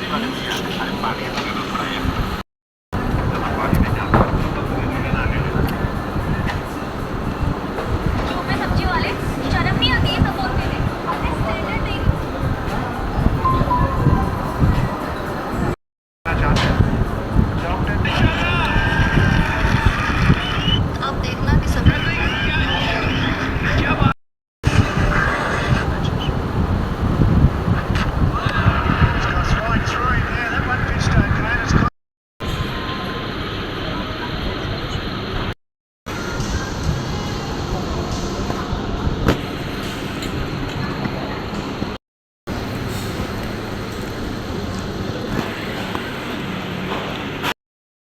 छोटे सब्जी वाले, शर्म नहीं आती है सब बोलते थे अपने स्टैंडर्ड नहीं। अब देखना कि सब Right through him there. That one pitched okay. And it's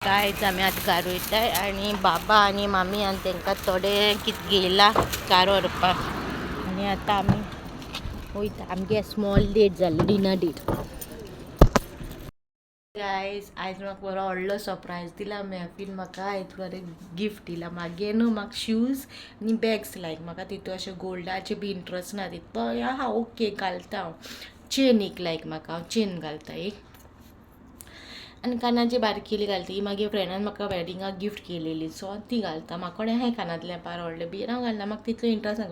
Guys, आमी आतां घरा वयताय आनी बाबा आनी मामी आनी तांकां थोडे कितें घेयला कार व्हरपाक आनी आतां आमी वयता. आमगे स्मॉल डेट जाली, डिनर डेट. गायज, आयज म्हाका बरो व्हडलो सरप्रायज दिला मेहफीन. म्हाका आयज बरें गिफ्ट दिला. मागीर न्हू म्हाका शूज आनी बॅग्स लायक. म्हाका तितू अशें गोल्डाचे बी इंट्रस्ट ना तितको. आहा, ओके, घालता हांव. चेन एक लायक म्हाका, हांव चेन घालता एक आनी कानाची बारकेली घालता. ही मागीर फ्रेंडान म्हाका वेडिंगाक गिफ्ट केलेली, सो ती घालता. म्हाका कोणें आहाय कानांतलें पार व्हडलें बी हांव घालना, म्हाका तितलो इंट्रस्ट ना.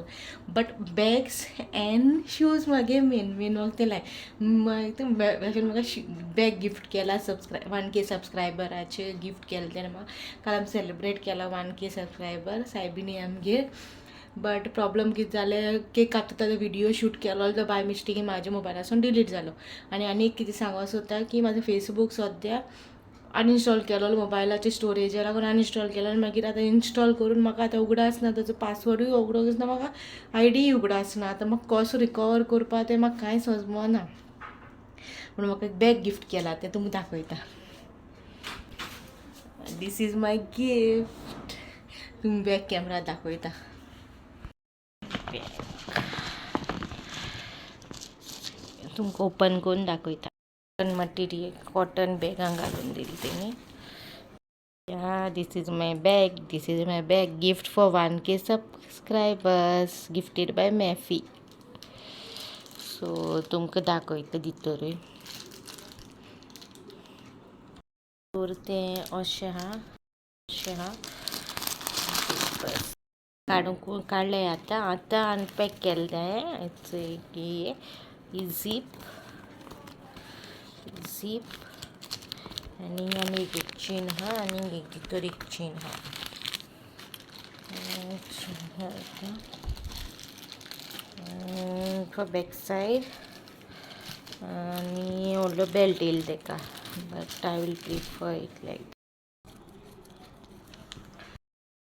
बट बॅग्स एंड शूज मागीर मेन मेन म्हाका ते लायक. मागीर म्हाका बॅग गिफ्ट केला. 1K सबस्क्रायबराचे गिफ्ट केलें तेणें म्हाका. काल आमी सेलिब्रेट केला 1K subscriber सायबिणी आमगेर. बट प्रॉब्लम कितें जालें, केक कापता ताजो व्हिडियो शूट केलो तो बाय मिस्टेकीन म्हाज्या मोबायलासून डिलीट जालो. आनी आनी एक कितें सांगूंक सोदता की म्हाजो फेसबूक सद्या अनइन्स्टॉल केलो, मोबायलाचे स्टोरेजा लागून अनइन्स्टॉल केलो आनी मागीर आतां इन्स्टॉल करून म्हाका आतां उगडास ना, ताजो पासवर्डूय उगडास ना, म्हाका आयडीय उगडास ना. आतां म्हाका कसो रिकवर करपा तें म्हाका कांय समजना. पूण म्हाका एक बॅग गिफ्ट केला तें तुमकां दाखयता. This is my gift. तुमी बॅक कॅमरा दाखयता. तुमकां ओपन करून दाखयता. कॉटन मटेरियल, कॉटन बॅगां घालून दिली तेणी. Yeah, this is my bag. This is my bag. Gift for 1K subscribers. Gifted by Mafi. So तुमकां दाखयता भितरूय. तर तें अशें आहा, अशें आहा. बस काडूंक काडलें आतां. आतां अनपॅक केलें तें. It's ही झीप, झीप आनी आनी एक एक चेन आहा आनी एक भितर एक चेन आहा. चेन आहा बॅक सायड आनी व्हडलो बेल्ट येयलो तेका, but I will prefer it like.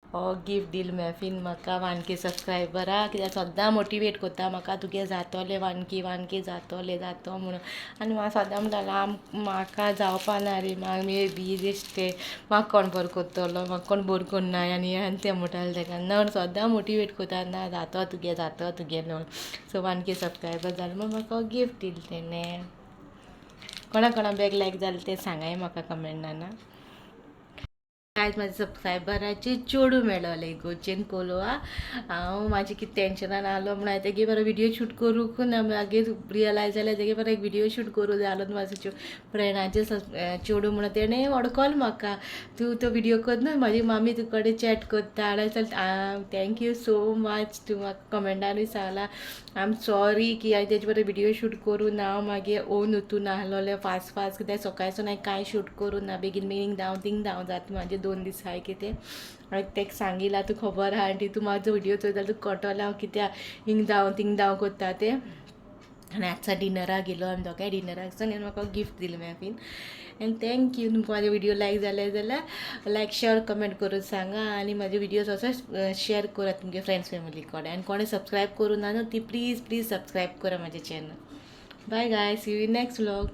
हो गिफ्ट दिल मेहफीन म्हाका 1K सबस्क्रायबरा, कित्याक सद्दां मोटिवेट करता म्हाका, तुगे जातोलें 1K, 1K जातोलें, जातो म्हणून. आनी म्हाका सदां म्हणटालो, म्हाका जावपा ना रे, म्हाका बी दिसते, म्हाका कोण बरो करतलो, म्हाका कोण बरो करना आनी आनी तें म्हणटालें तेका. ना, सद्दां मोटिवेट करता, ना जातो तुगे, जातो तुगे म्हणून. सो 1K subscriber जालें म्हणून म्हाका गिफ्ट दिलें तेणें. कोणा कोणा बॅग लायक जालें तें सांगाय म्हाका कमेंटान. आयज म्हाज्या सबस्क्रायबराचे चेडूं मेळोलें गोंयचेन कोलवा. हांव म्हाजें कितें टेंशनान आहलो म्हूण हांवें तेगे बरो व्हिडियो शूट करूंक ना. मागीर रियलायज जालें तेगे बरो एक व्हिडियो शूट करूं जाय आहलो. म्हाजो फ्रेंडाचे चेडूं म्हणून तेणें वळखलो म्हाका. तूं तो व्हिडियो कर न्हू, म्हाजी मामी तुजे कडेन चॅट करता. चल, thank you so much. तूं म्हाका कमेंटानूय सांगलां. I am sorry की हांवें तेजे बरोबर व्हिडियो शूट करूं ना. हांव मागीर ओन हितून आहलोलें फास्ट फास्ट, कित्याक सकाळसून हांवें कांय शूट करूं ना. बेगीन बेगीन धांव थिंग धांव जाता म्हाजें 2 दीस हाय कितें. हांवें ताका सांगिलां, तूं खबर आहा आनी तूं म्हाजो व्हिडियो चोयता जाल्यार तुका कळटलें हांव कित्याक हिंग धांव थिंग धांव करता तें. आनी आजचा डिनराक गेलो आमी दोगांय. डिनराक वचून म्हाका गिफ्ट दिलें मेहफीन आनी thank you. तुमकां म्हाजे व्हिडियो लायक जाले जाल्यार लायक, शेअर, कमेंट करून सांगा आनी म्हाजे व्हिडियोज असो शेअर करात तुमगे फ्रेंड्स फॅमिली कडेन. आनी कोणें सबस्क्रायब करूं ना न्हू ती प्लीज प्लीज सबस्क्रायब करा म्हाजें channel. Bye guys, see you next vlog.